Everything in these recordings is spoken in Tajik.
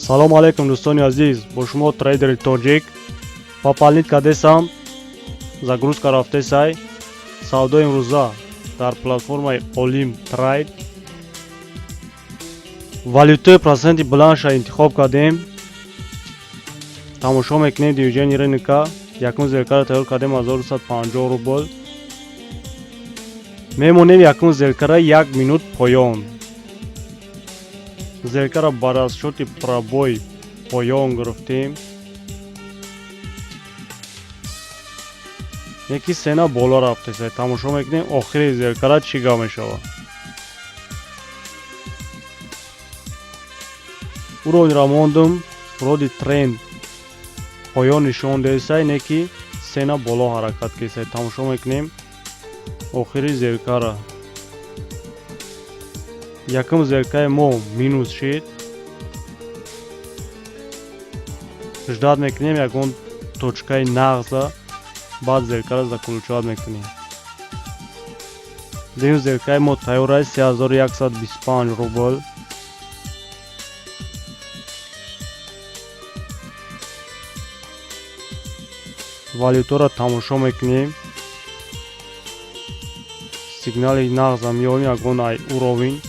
Салом алейкум, дӯстони азиз, бо шумо трейдери тоҷик. Пополнить кардесам, загрузка рафтесай. Савдои имрӯза дар платформаи Олим Трейд. Валютаи проценти баландша интихоб кардем. Тамошо мекунем движение рынка. Якум сделкаро тайёр кардем 1250 рубл. Мемонем якум сделкара 1 минут поён. Сделкаро ба расчёти пробой поён гирифтем. Яки цена боло рафтеса. Тамошо мекунем охири сделкара чӣ гап мешавад. Уровеньро мондум, вроде тренд поён нишон десай, не ки цена боло ҳаракат кесай. Тамошо мекунем охири сделкара. Якум сделкаи мо минус шид. Ждать мекунем ягон точкаи нағза, баъд сделкаро заключать мекунем. Дуюм сделкаи мо тайёр аст, 3125 рубл. Валютаро тамошо мекунем. Сигнали нағза меёбем ягон ай уровень,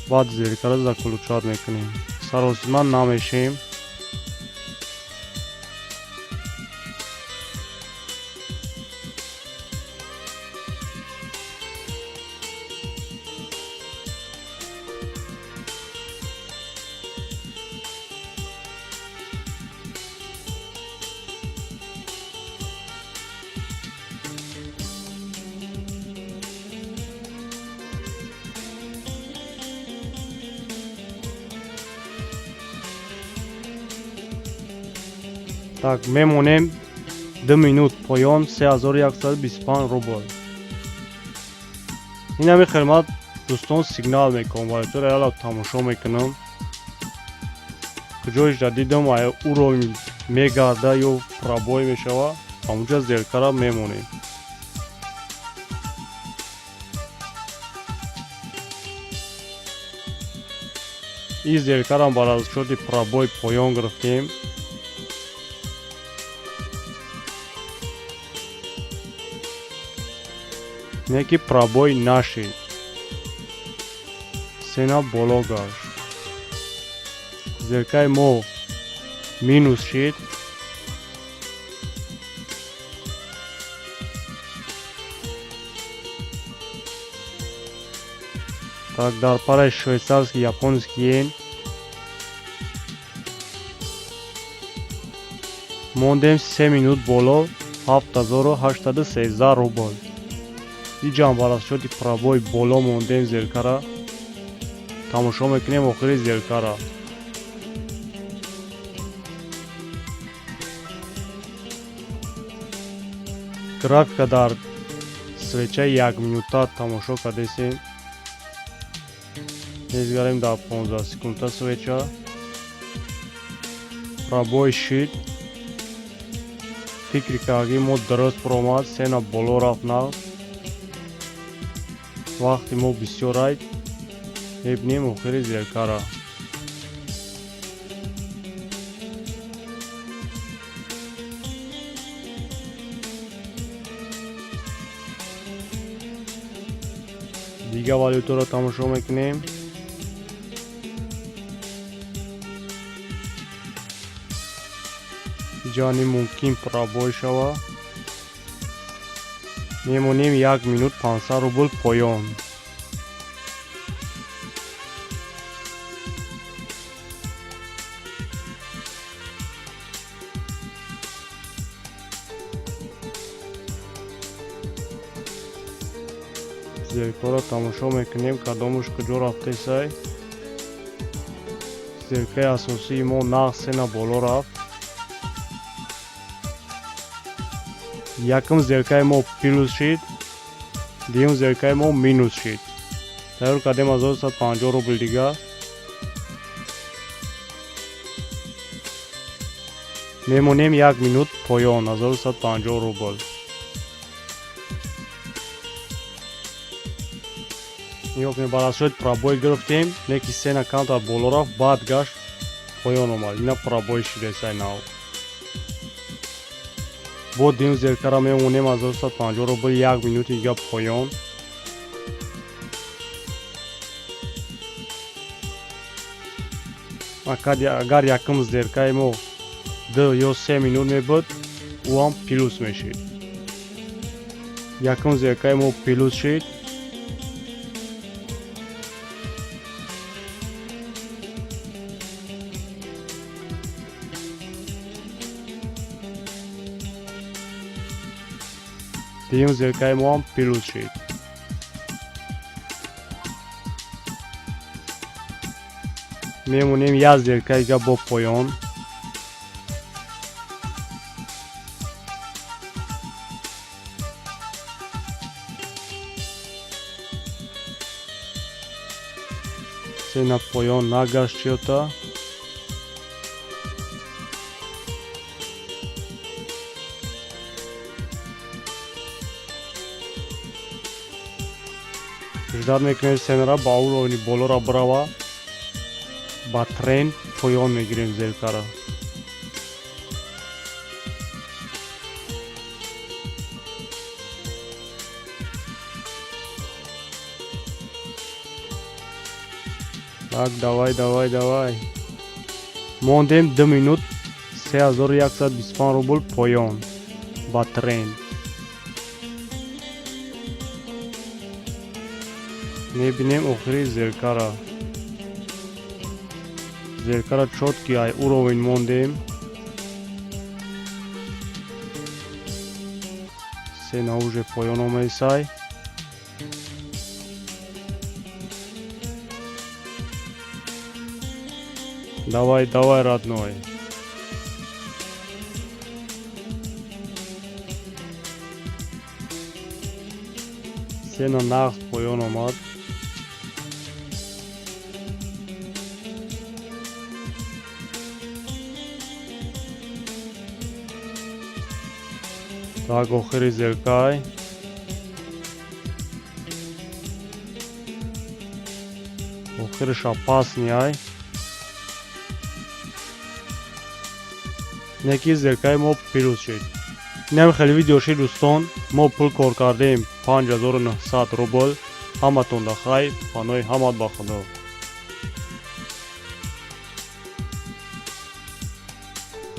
баъд сделкаро заключать мекунем. Саросима намешем. Так, мемонем 2 минут поён, 3125 рубл. Ин ҳами хидмат, дӯстон, сигнал мекунам, валютаро яла тамошо мекунам. Куҷоишда дидам ай уровень мегарда ё пробой мешава, ҳамунҷа сделкара мемонем. Ин сделкарам ба расчёти пробой поён гирифтем. Не ки пробой нашид. Цена боло гашт. Сделкаи мо минус шид. Так, дар параи швейцарский японский йен мондем 3 минут боло, 7813 рубл. Иҷам ба расчёти пробой боло мондем сделкара. Тамошо мекунем охири сделкара. Графика дар свечаи 1 минута тамошо кардесем. Мезгарем дар 15 секунда свеча. Пробой шид. Фикри кардагии мо дуруст баромад, цена боло рафт нағз. Вақти мо бисёр айд. Мебинем охири сделкара. Дигар валютаро тамошо мекунем. Ҷани мумкин пробой шава. Мемонем 1 минут 500 рубл поён. Сделкаро тамошо мекунем, кадомаш куҷо рафтесай. Сделкаи асосии мо нағз цена боло рафт. Якум сделкаи мо плюс шид, дуюм сделкаи мо минус шид. Тайёр кардем 1150 рубл дига. Мемонем 1 минут поён, 1150 рубл. Нигоҳ кунед, ба расчёти пробой гирифтем, не ки цена камтар боло рафт, баъд гашт. Поён омад, ина пробой шидесай нав. Бо дим сделкара мемонем, 1150 рубл, як минути дига поён. Агар якум сделкаи мо 2 ё 3 минут мебуд, ӯ ҳам плюс мешид. Якум сделкаи мо плюс шид. Дуюм сделкаи мо ҳам плюс шид. Мемонем як сделкаи дига бо поён. Цена поён нагашт чиёта. Ждать мекунем, ценара ба уровни болора бирава, ба тренд поён мегирем сделкара. Так, давай, давай, давай. Мондем 2 минут, 3125 рубл поён ба тренд. Мебинем охири сделкара. Сделкара чёткий ай уровень мондем. Цена уже поён омесай. Давай, давай, родной. Цена нағз поён омад. Так, охири сделкай. Охириш опасный ай. Неки сделкаи мо плюс шид. Инам хеле видео шид, дӯстон. Мо пул кор кардем 5900 рубл. Ҳаматонда хайр, паноҳи ҳамат ба Худо.